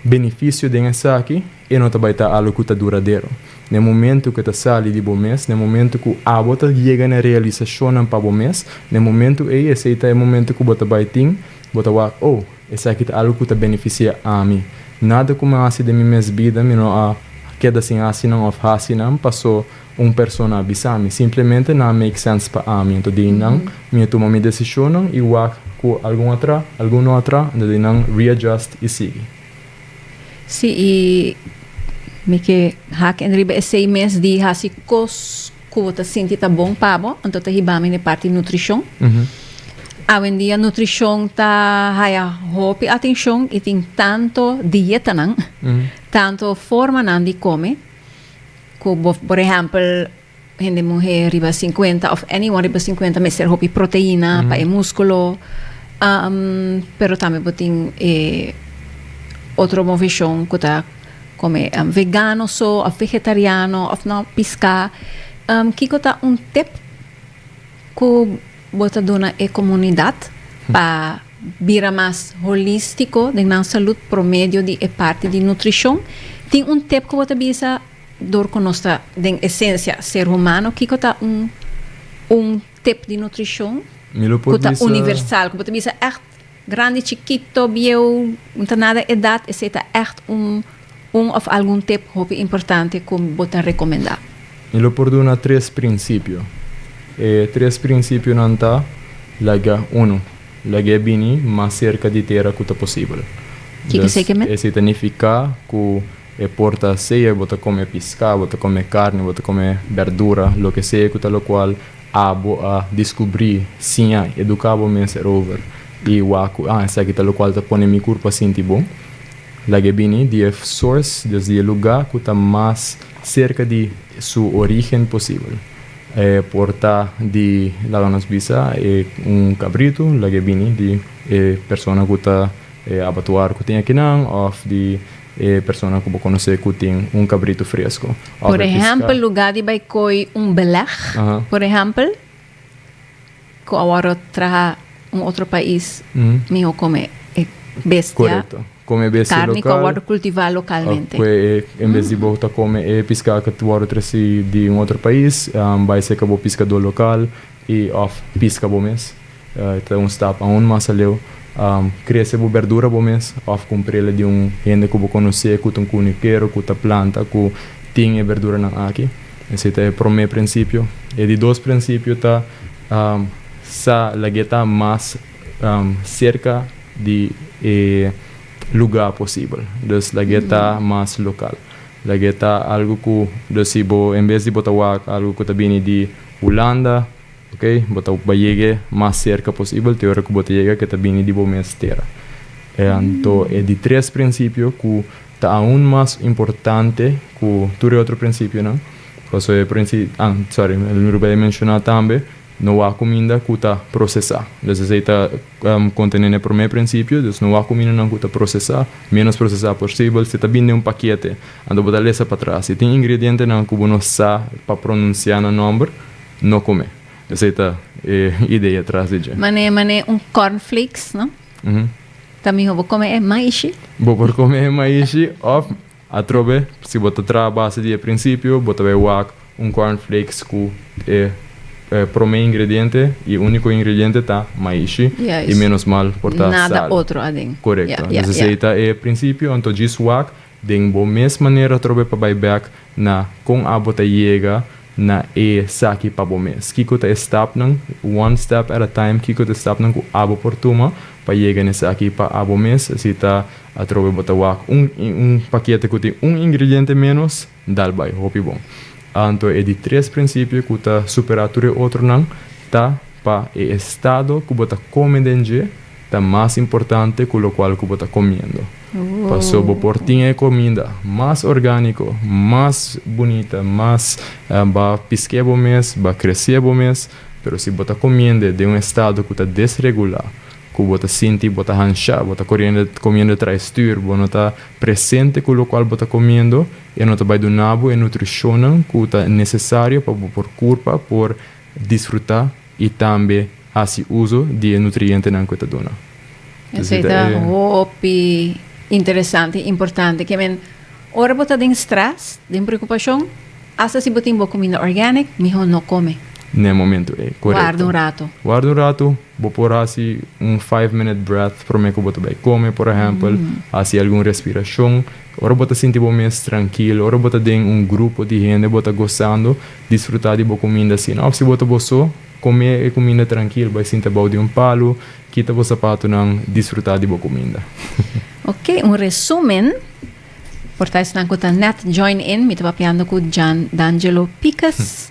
B: benefisio den esaki, e no ta bai ta algu ku ta duradero. Na e momentu ku e ta sali di bo mes, na e momentu ku abo ta yega na e realisashonnan pa bo mes, na e momentu ei, esei ta e momentu ku bo ta bai tin, bo ta wak, Oh, esaki ta algu ku ta benefisiá ami. Nada ku mi a hasi den mi mes bida, mi no a keda sin hasi nan òf hasi nan paso un persona a bisa mi. Simplemente nan a make sense pa ami. Anto di einan mi a tuma mi desishonnan i wak ku algun a tra, algun no a tra, anto di einan readjust i sigui.
A: Sí, i mi ke hak en riba esei mes di hasi kos ku bo ta sinti ta bon pa bo, anto ta hiba mi na e parti nutrishon. Awendia nutrishon ta haya hopi atenshon i tin tanto dietanan, tanto formanan di kome, ku bo por ehèmpel Hende muhe riba 50 of anyone riba 50 mester hopi proteina pa e musculo. Pero tambe bo tin e otro movecion cu ta come vegano so of vegetariano of no pisca. Kico ta un tip cu bo ta duna e comunidad pa bira mas holistico den nan salud por medio di e parti di nutricion? Tin un tip cu bo ta bisa? Dor ku nos ta den esensia ser humano, kiko ta un un tip di nutrishon
B: Mi lo por
A: ku ta
B: bisa.
A: universal, ku bo ta bisa ègt grandi, chikito, bieu, no ta nada edat, esei ta ègt un un òf algun tip hopi importante ku bo ta rekomendá?
B: Mi lo por duna tres prinsipio. E tres prinsipionan ta, laga unu. Lag'é bini mas serka di tera ku ta posibel.
A: Kiko
B: Dus
A: esei ke men?
B: esei ta nifiká ku E por ta sea bo ta come pisca, bo ta come carni, bo ta come berdura, loke sea cu ta locual abo a descubri, siña, educa bo mes erover y wak cu ah esaki ta locual ta pone mi curpa sinti bon. Laga e bini di e source, des di e lugar cu ta mas cerca di su origen posibel. E por ta di, laga nos bisa, e un cabrito, laga e bini di e persona cu ta e abatuar cu tin akinan of di E persona ku bo konosé ku tin un kabritu fresko òf
A: Por
B: e piská.
A: ehèmpel, lugá di bai koi un beleg, por ehèmpel, ku awor traha. un otro pais, miho come e bestia.
B: Correcto. Come bestia
A: Carni cu
B: local.
A: a wordo cultiva localmente.
B: Cu en bes di bo ta come e pisca cu ta wordo treci di un otro pais, bay cerca bo piscador local y of pisca bo mes. Ta un stap aun mas aleu. Crece bo berdura bo mes of cumprele di un hende cu bo conoce cu ta un cunikero cu ta planta cu tin e berduranan aki. Esey ta e prome principio. E di dos principio ta sa lag'e ta mas cerca di e lugar posibel. Dus lag'e ta mas local. Lag'e ta algo cu, dus si bo en bes di bo ta wak algo cu ta bini di Hulanda, ok, bo ta bai yega mas cerca posibel te ora cu bo ta yega cu ta bini di bo mes tera. Anto e di tres principio cu ta aun mas importante cu tur e otro principionan, pasobra e princi, ah, sorry, mi rubia menciona tambe, No wak kuminda ku ta prosesá. Dus esei ta kontené na e promé prinsipio. Dus no wak kumindanan ku ta prosesá, ménos prosesá posibel. Si ta bini den un pakete, anto bo ta lesa patras. Si tin ingredientenan ku bo no sa pa pronunsiá nan nòmber, no kum'é. Esei ta e idea tras di dje.
A: Manera manera un cornflakes, no? Ta mihó bo kome e maishi.
B: Bo por kome e maishi òf Atrobe, si bo ta traha base di e prinsipio, bo ta bai wak un cornflakes ku e promé ingrediente i úniko ingrediente ta maishi i ménos mal por ta
A: Nada
B: sal.
A: otro aden.
B: Korekto. Entonces esei ta e prinsipio, anto djis wak den bo mes manera atrobe pa bai bèk na kon abo ta yega na e saki pa bo mes. Kiko ta e stapnan, one step at a time, kiko ta e stapnan ku abo por tuma pa yega na esaki pa abo mes, si ta atrobe bo ta wak un un pakete ku tin un ingrediente menos, dal bai, hopi bon. Anto e di tres prinsipio ku ta superá tur e otronan ta pa e estado ku bo ta kome den dje ta mas importante ku lokual ku bo ta komiendo. Paso bo por tin e kominda mas orgániko, mas bunita, mas ba pisk'é bo mes, ba kresé bo mes, pero si bo ta komiende den un estado ku ta desregulá, ku bo ta sinti bo ta hanshá, bo ta koriendo komiendo tra'i stür, bo no ta presente ku lokual bo ta komiendo, e no ta bai duna bo e nutrishonnan ku ta nesesario pa bo por kurpa por disfrutá i tambe hasi uso di e nutrientenan ku e ta duna.
A: Esei ta hopi interesante i importante. Ke men, ora bo ta den stress, den preokupashon, asta si bo tin bo kuminda organic, mihó no kome.
B: Na e momento ei, korekto.
A: Warda un ratu.
B: Warda un ratu, bo por hasi un five minute breath promé ku bo ta bai kome, por ehèmpel, hasi algun respirashon. Ora bo ta sinti bo mes trankil, ora bo ta den un grupo di hende bo ta gosando, disfrutá di bo kuminda asina. Òf si bo ta bo so, kome e kuminda trankil, bai sinta bou di un palu, kita bo sapatunan, disfrutá di bo kuminda.
A: Ok, un resumen, por ta esnan ku ta net join in, mi ta papiando ku Jan D'Angelo Picus.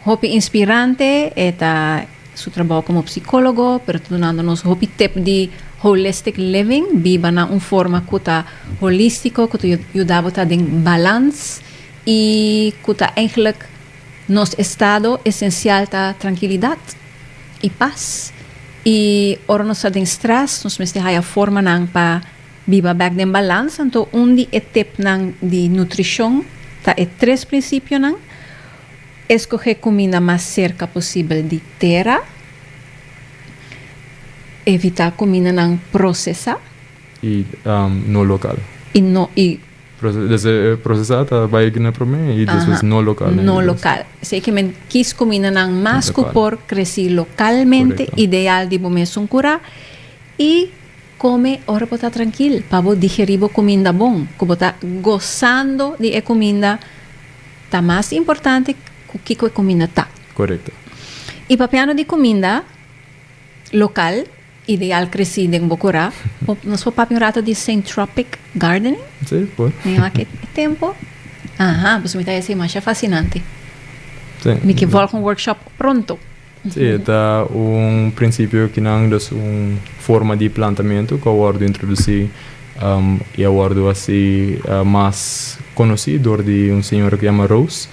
A: Hopi inspirante, e ta su trabou komo psikólogo, pero ta dunando nos hopi tip di holistic living, biba na un forma ku ta holístiko, ku ta yuda bo ta den balans i ku ta eigenlijk nos estado esensial ta trankilidat i pas. I ora nos ta den stress nos mester haya formanan pa biba bek den balans, anto un di e tipnan di nutrishon ta e tres prinsipionan. Escoge cuminda mas cerca posibel di tera. Evita cumindanan procesa.
B: Y no local.
A: Y no y.
B: Desde procesa ta bay na prome y despues no local.
A: No local. Esey ke men kis cumindanan mas cu por creci localmente, ideal di bo mesun cura y come ora bo ta trankil pa bo digeri bo cuminda bon, cu bo ta gozando di e cuminda. Ta mas importante ku kiko e kuminda ta.
B: Korekto.
A: I papiando di kuminda lokal, ideal kresí den bo kurá, nos por papia un rato di Saint-Tropic Gardening?
B: Sí, por.
A: Mi wak e tempo. Aha, pasobra mi ta hasi masha fasinante.
B: Sí.
A: Mi ke volg un workshop pronto.
B: Sí, e ta un prinsipio kinan, dus un forma di plantamentu ku a wòrdu introdusí i a wòrdu hasi mas konosí dor di un señora ku yama Rose.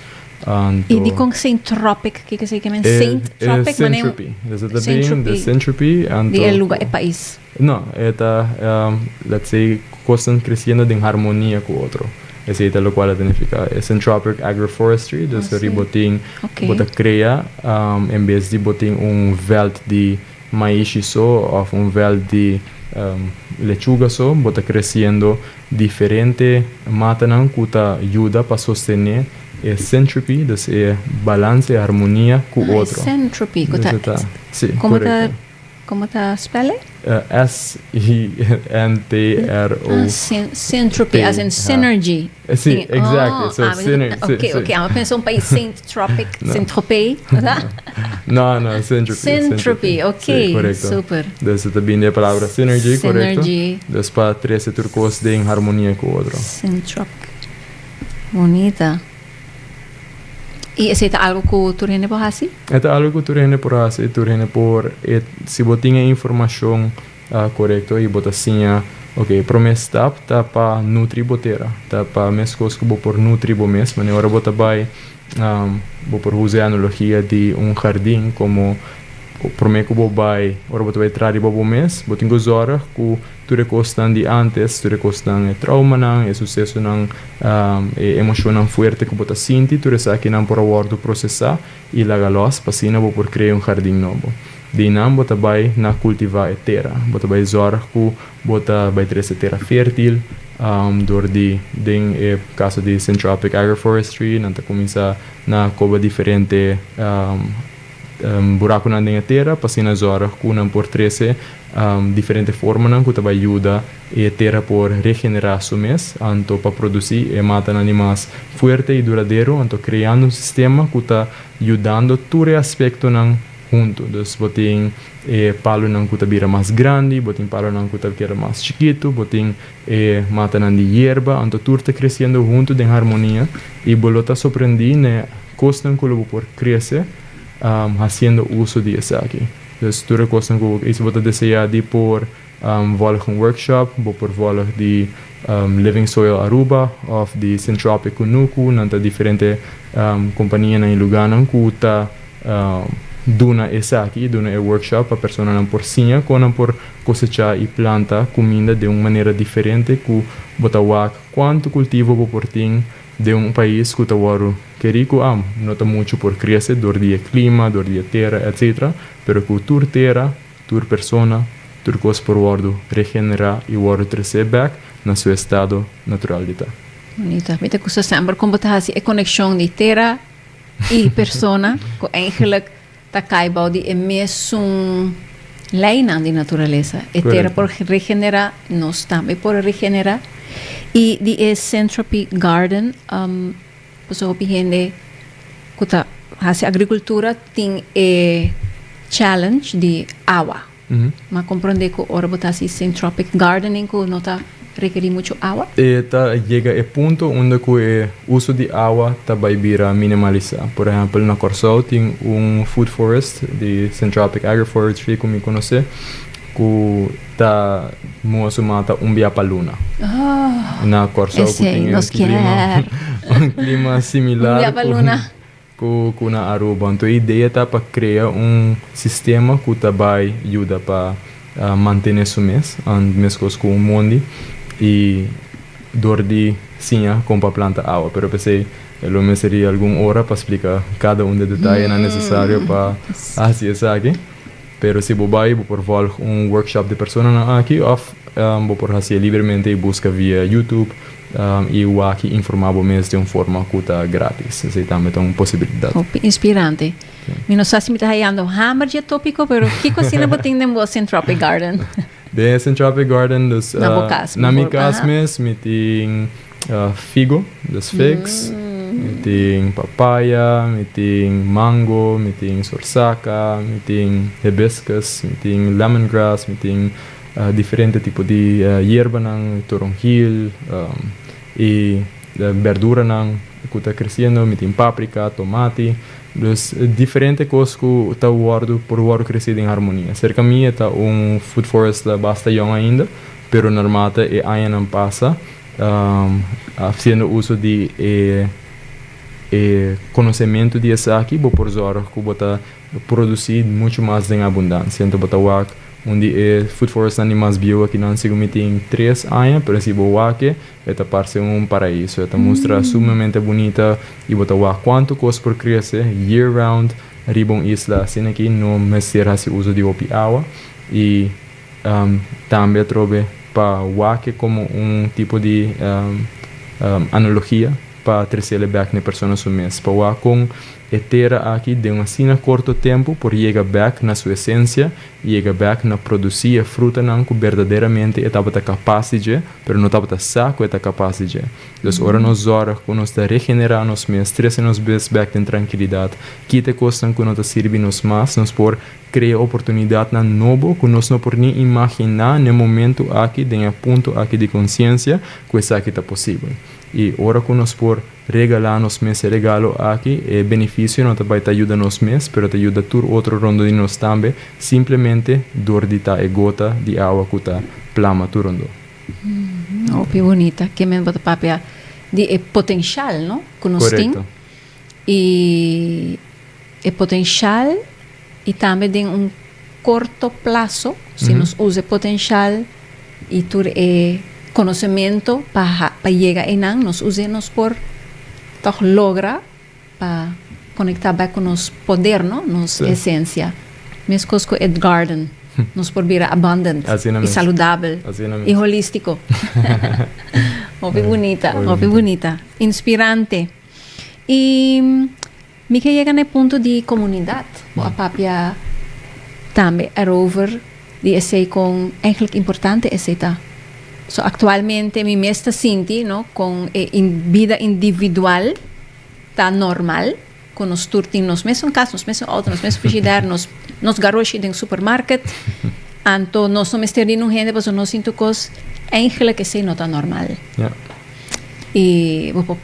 B: Anto.
A: I dikon Saint Tropic? Kiko esei ke men Saint Tropic?
B: E Saint-Tropez. Dus e ta bin di Saint-Tropez, anto.
A: Di e luga, e pais.
B: No, e ta, let's say, kosnan kresiendo den harmonia ku otro. Esei ta lokual a ta nifiká. E syntropic agroforestry, dus ori bo tin, bo ta krea, en bes di bo tin un vèlt di maishi so of un veld di lechuga so, bo ta creciendo diferente matanan cu ta yuda pa sostene e syntropy, dus e balance, e harmonia cu
A: Ah,
B: otro.
A: Syntropy, cu ta,
B: Dus ta, si,
A: con ta,
B: correcto.
A: Con ta spel?
B: S-I-N-T-R-O.
A: Ah, syntropy, as in synergy.
B: Si, exactly.
A: Oh,
B: So,
A: ah,
B: synergy.
A: Ok, ok. Mi a pensa un pais Saint Tropic,
B: No.
A: Saint Tropez, ta?
B: No, syntropy.
A: Syntropy, ok.
B: Si, correcto.
A: Super.
B: Dus ta bin di e palabra synergy, correcto.
A: Synergy.
B: Dus pa trece tur cos den harmonia cu otro.
A: Syntropic. Bunita. Y esey ta algo cu tur hende por haci?
B: E ta algo cu tur hende por haci, tur hende por, e, si bo tin e informacion correcto y bo ta siña, ok, prome stap ta pa nutri bo tera, ta pa mescos cu bo por nutri bo mes, manera ora bo ta bay, bo por usa e analogia di un jardin como prome cu bo bay, ora bo ta bay traha riba bo mes, bo tin cu zorg cu tur e cosnan di antes, tur e cosnan, e traumanan, e sucesonan, e emocionnan fuerte cu bo ta sinti, tur esakinan por a wordo procesa y laga los pa asina bo por crea un jardin nobo. Di nan bo ta bay na cultiva e tera, bo ta bay zorg cu bo ta bay trece tera fertil, door di, den e caso di Syntropic Agroforestry, nan ta cuminsa na coba diferente buraconan den e tera pa asina zorg cu nan por trece diferente formanan cu ta bay yuda e tera por regenera su mes, anto pa produci e matanan di mas fuerte y duradero, anto creando un sistema cu ta yudando tur e aspectonan hunto. Dus bo tin e palonan cu ta bira mas grandi, bo tin palonan cu ta keda mas chikito, bo tin e matanan di yerba, anto tur ta creciendo hunto den harmonia y bo lo ta sorprendi n'e cosnan cu lo bo por crece haciendo uso di esaki. Dus tur e cosnan cu bo, y si bo ta desea di por volg un workshop, bo por volg di Living Soil Aruba of di Syntropic Kunuku, nan ta diferente companianan y lugarnan cu ta duna esaki, duna e workshop pa personanan por siña con nan por cosecha y planta cuminda den un manera diferente cu bo ta wak cuanto cultivo bo por tin den un pais cu ta worde keri cu no ta mucho por crece door di e clima, door di e tera, etc. Pero cu tur tera, tur persona, tur cos por worde regenera y worde trece back na su estado natural di ta.
A: Bunita. Mi ta gusta semper con bo ta haci e conexion di tera y persona, cu eigenlijk ta cay bou di e mesun leynan di naturalesa. E tera por regenera, nos tambe por regenera. Y di e Syntropy Garden, pasobra hopi hende cu ta haci agricultura tin e challenge di awa. Ma comprende cu ora bo ta haci Syntropic Gardening cu no ta rekeri mucho awa?
B: E ta yega e punto unda cu e uso di awa ta bay bira minimalisa. Por ehempel, na Corsou tin un food forest di Syntropic Agroforestry cu mi conoce cu ta muha su mata un bia pa luna. Na Corsou cu
A: Esey
B: tin
A: nos
B: un clima,
A: kier.
B: Un clima similar
A: Un bia pa
B: cu
A: luna.
B: cu na Aruba. Anto e idea ta pa crea un sistema cu ta bay yuda pa mantene su mes, mescos cu un mondi, y door di siña con pa planta awa. Pero p'esey lo mester algun ora pa splica cada un di e detayenan necesario pa haci esaki. Pero si bo bay, bo por volg un workshop di personanan aki of bo por haci'e libremente y busca via YouTube y wak y informa bo mes di un forma cu ta gratis. Esey tambe ta un posibilidad.
A: Hopi inspirante. Mi no sa si mi ta hayando hamer dje topico, pero kico asina bo tin den bo Syntropic Garden?
B: Den e Syntropic Garden, dus,
A: Na bo cas,
B: na mi
A: mejor,
B: cas mes, mi tin figo, dus figs, mi tin papaya, mi tin mango, mi tin sorsaca, mi tin hibiscus, mi tin lemongrass, mi tin diferente tipo di yerbanan, toronjil, y berduranan cu ta creciendo, mi tin paprika, tomati, dus diferente cos cu ta wordo, por wordo creci den harmonia. Cerca mi e ta un food forest basta yong ainda, pero naarmate e añanan pasa, haciendo uso di e conocemento di esaki, bo por zorg cu bo ta produci mucho mas den abundancia. Anto bo ta wak. Un di e food forestnan di mas bieu akinan segun mi tin 3 aña, pero si bo wak e, e ta parse un paraiso. E ta mustra sumamente bunita i bo ta wak kuantu kos por krese year round riba un isla asina aki, no mester hasi uso di hopi awa i tambe atrobe pa wak e komo un tipo di analogia pa tresele bek na e persona su mes, pa wak kon e tera aki den un asina korto tempu por yega bek na su esensia, yega bek na produsí e frutanan ku berdaderamente e tabata kapas di dje, pero no tabata sa ku e ta kapas di dje. Dus ora nos zorg ku nos ta regenerá nos mes, trese nos mes bek den trankilidat, kita e kosnan ku no ta sirbi nos mas, nos por krea oportunidatnan nobo ku nos no por ni imaginá na e momentu aki, den e punto aki di konsiensia, ku esaki ta posibel. I ora ku nos por regalá nos mes e regalo aki, e benefisio no ta bai ta yuda nos mes, pero ta yuda tur otro rondó di nos tambe, simplemente dor di ta e gota di awa ku ta plama tur rondó.
A: Hopi bunita. Ke men bo ta papia di e potenshal, no? Ku nos tin.
B: Korekto.
A: I e potenshal i tambe den un korto plaso, si nos usa e potenshal i tur e konosementu pa pa yega einan, nos us'é, nos por tòg logra pa konektá bèk ku nos poder, no? Nos esensia. Meskos ku e garden, nos por bira abundant
B: Asina
A: i
B: mes.
A: saludabel
B: Asina
A: i
B: mes.
A: holístiko. Hopi bunita,
B: Hopi
A: hopi
B: bunita.
A: bunita. Inspirante. I mi ke yega na e punto di komunidat. Bo a papia tambe erover di esei, kon eigenlijk importante esei ta. So aktualmente mi mes ta sinti, no, kon e bida individual ta normal, ku nos tur tin nos mesun kas, nos mesun outo, nos mesun frigidair, nos garoshi den supermarket. Anto nos no mester di un hende pasobra nos sinti kos, eigenlijk esei no ta normal. I bo por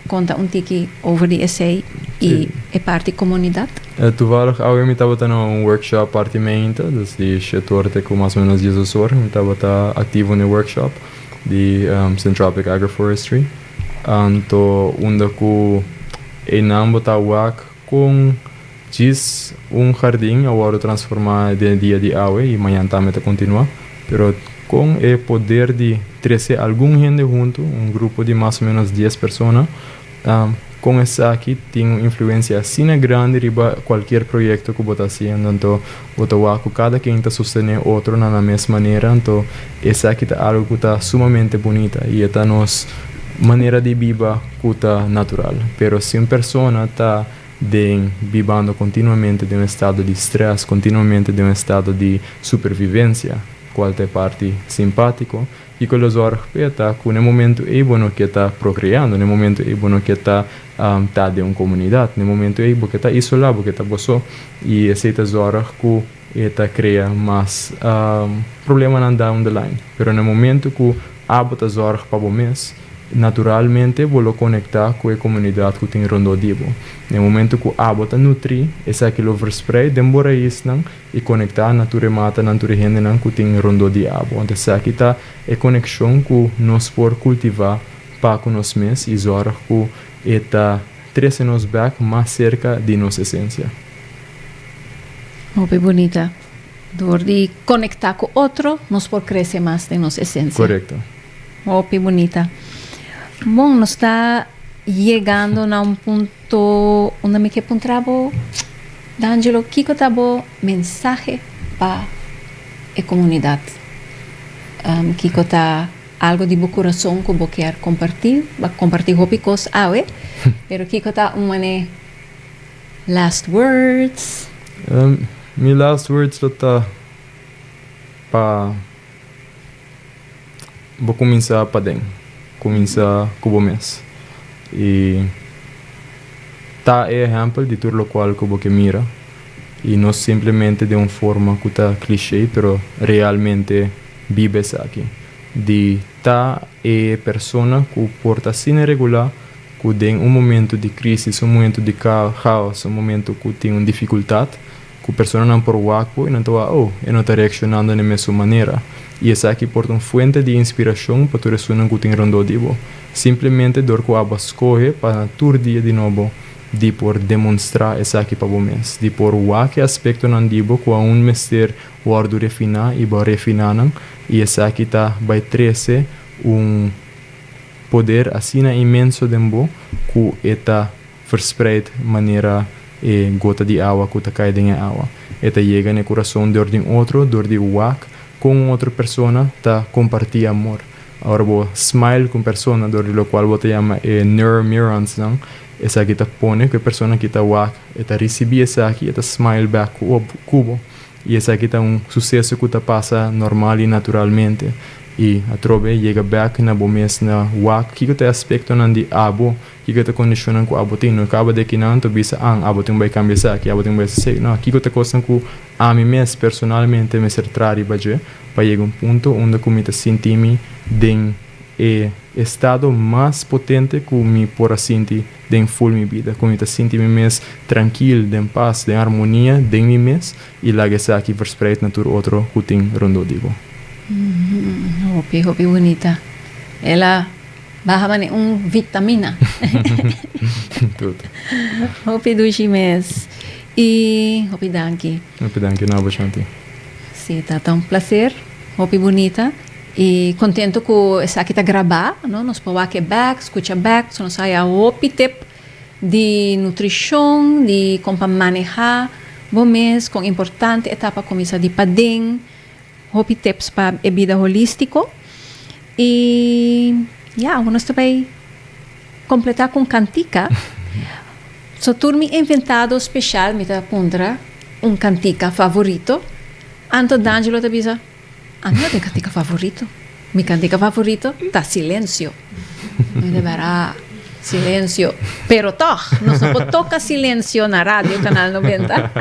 A: konta un tiki over di esei i e parti komunidat?
B: Toevallig awe mi tabata na un workshop parti mainta, dus di 7 or te ku mas o menos 12 or mi tabata aktivo na e workshop di Syntropic Agroforestry. Anto unda ku einan bo ta wak kon djis un hardin a wòrdu transformá den e dia di awe i mañan tambe ta kontinuá, pero kon e poder di trese algun hende huntu, un grupo di mas o menos 10 persona, kon esaki tin un influensia asina grandi riba kualkier proyekto ku bo ta hasiendo. Anto bo ta wak ku kada ken ta sostené otro na nan mes manera, anto esaki ta algu ku ta sumamente bunita i e ta nos manera di biba ku ta natural. Pero si un persona ta den bibando kontinuamente den un estado di strès, kontinuamente den un estado di supervivensia, kual ta e parti simpátiko, kiko lo zorg p'e ta ku na e momentu ei bo no ke ta prokreando, na e momentu ei bo no ke ta den un komunidat, na e momentu ei bo ke ta isolá, bo ke ta bo so, i esei ta zorg ku e ta krea mas problemanan down the line. Pero na e momentu ku abo ta zorg pa bo mes, naturalmente bo lo konektá ku e komunidat ku tin rondó di bo. Na e momentu ku abo ta nutrí, esaki lo verspreid den bo raisnan i konektá na tur e matanan, tur e hendenan ku tin rondó di abo. Anto esaki ta e konekshon ku nos por kultivá pa ku nos mes i zorg ku e ta trese nos bèk mas serka di nos esensia.
A: Hopi bunita. Dor di konektá ku otro, nos por krese mas den nos esensia.
B: Korekto.
A: Hopi bunita. Bon, nos ta yegando na un punto unda mi ke puntra bo, D'Angelo, kiko ta bo mensahe pa e komunidat? Kiko ta algo di bo kurason ku bo kier kompartí? Bo a kompartí hopi kos awe, pero kiko ta un mane last words?
B: Mi last words lo ta pa bo kuminsá paden, kuminsá ku bo mes i ta e ehèmpel di tur lokual ku bo ke mira i no simplemente den un forma ku ta klishé pero realmente biba esaki di ta e persona ku por ta asina regulá ku den un momento di krísis, un momento di kaos, un momento ku tin un difikultat, ku personanan por wak bo i nan ta wak, oh, e no ta reakshonando na e mesun manera. I esaki por ta un fuente di inspirashon pa tur esunnan ku tin rondó di bo. Simplemente dor ku abo a skohe pa na tur dia di nobo. di por demonstrá esaki pa bo mes, di por wak e aspektonan di bo ku aun mester wòrdu refiná i bo a refiná nan, i esaki ta bai trese un poder asina inmenso den bo ku e ta verspreid manera e gota di awa ku ta kai den e awa. E ta yega na e kurason dor di un otro dor di wak kon un otro persona ta kompartí amor. Ora bo smile ku un persona dor di lokual bo ta yama e neuroneuronsnan, esaki ta pone ku e persona ki ta wak e ta risibí esaki e ta smile bèk ku bo. I esaki ta un suseso ku ta pasa normal i naturalmente. I atrobe yega bèk na bo mes na wak kiko ta e aspektonan di abo, kiko ta e kondishonnan ku abo tin. No kaba di akinan ta bisa, an, abo tin bai kambia esaki, abo tin bai hasi esei. No, kiko ta kosnan ku ami mes personalmente mester traha riba dje pa yega un punto unda ku mi ta sinti mi den e estado mas potente ku mi por a sinti den ful mi bida, ku mi ta sinti mi mes trankil, den pas, den armonia den mi mes i laga esaki verspreid na tur otro ku tin rondó di bo.
A: Hopi, hopi bunita. El a baha mane un vitamina.
B: Tut.
A: Hopi dushi mes. I hopi danki.
B: Hopi danki na bo, Shanti.
A: Si, ta ta un placer. Hopi bunita. I contento cu esaki ta graba, no? Nos por wak e bek, scucha bek, so nos haya hopi tip di nutricion, di con pa maneha bo mes, con importante e ta pa cuminsa di paden, hopi tips pa e bida holistico. I ya, awor nos ta bay completa cu un cantica. So tur mi inventado special mi ta puntra un cantica favorito, anto D'Angelo ta bisa, Ami no tin kantika favorito. Mi kantika favorito ta Silencio. Mi ta bera Silencio. Pero tòg, nos no por toka Silencio na Radio Canal 90.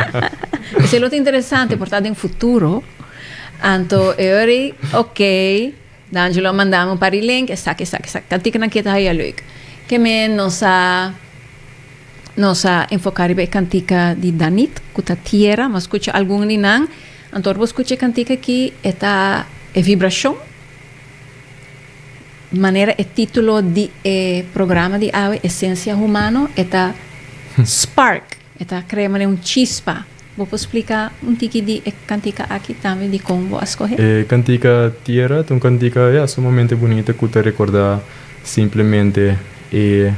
A: Esei lo ta interesante, por ta den futuro. Anto e ora ei, ok, D'Angelo a manda mi un par di link, esaki, esaki, esaki. Kantikanan ke ta haya leuk. Ke men nos a. Nos a enfoká riba e kantika di Danit ku ta Tierra. Mi a skucha algun di nan. Anto ora bo skucha e kantika aki e ta e vibrashon manera e título di e programa di awe Esensia Humano e ta spark, e ta krea manera un chispa. Bo por splika un tiki di e kantika aki tambe dikon bo a skohe?
B: E kantika Tierra ta un kantika ya sumamente bunita ku ta rekordá simplemente e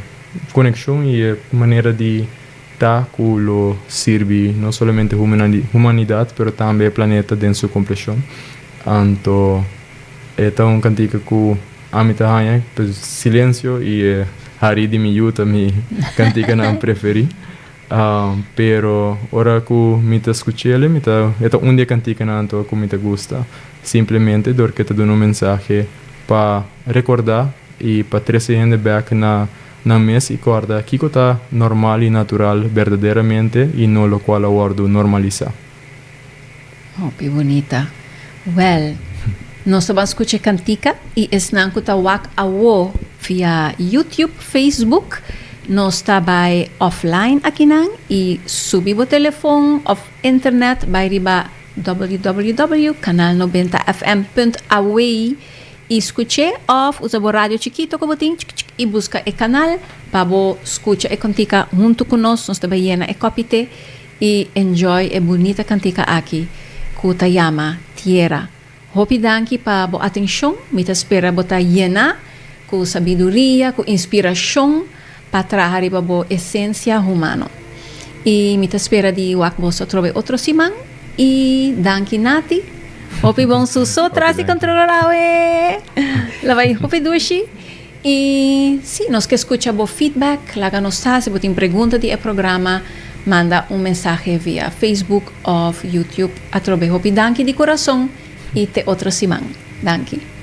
B: Konekshon i e manera di ta ku lo sirbi no solamente humanidat pero tambe e planeta den su kompleshon. Anto e ta un kantika ku ami ta haña silensio i e hari di mi yu ta mi kantikanan preferí. Pero ora ku mi ta skuch'el mi ta e ta un di e kantikanan anto ku mi ta gusta simplemente dor ku e ta duna un mensahe pa rekordá i pa trese hende bèk na nan mes i kòrda kiko ta normal i natural berdaderamente i no lokual a wòrdu normalisá.
A: Hopi bunita. Wèl, nos ta ban skucha e kantika i esnan ku ta wak awo via YouTube, Facebook, nos ta bai offline akinan i subi bo telefon òf internet bai riba www.canalnoventafm.aw I skuch'é òf usa bo radio chikito ku bo tin i buska e kanal pa bo skucha e kantika huntu ku nos. Nos ta bai yena e kòpi te i enjoy e bunita kantika aki ku ta yama Tierra. Hopi danki pa bo atenshon. Mi ta spera bo ta yena ku sabiduria, ku inspirashon pa traha riba bo esensia humano. I mi ta spera di wak boso atrobe otro siman. I danki Nati. Hopi bon suso tras di controller awe. La bai hopi dushi. I si nos ke skucha bo feedback, laga nos sa. Si bo tin pregunta di e programa, manda un mensahe via Facebook of YouTube. Atrobe hopi danki di kurason i te otro siman. Danki.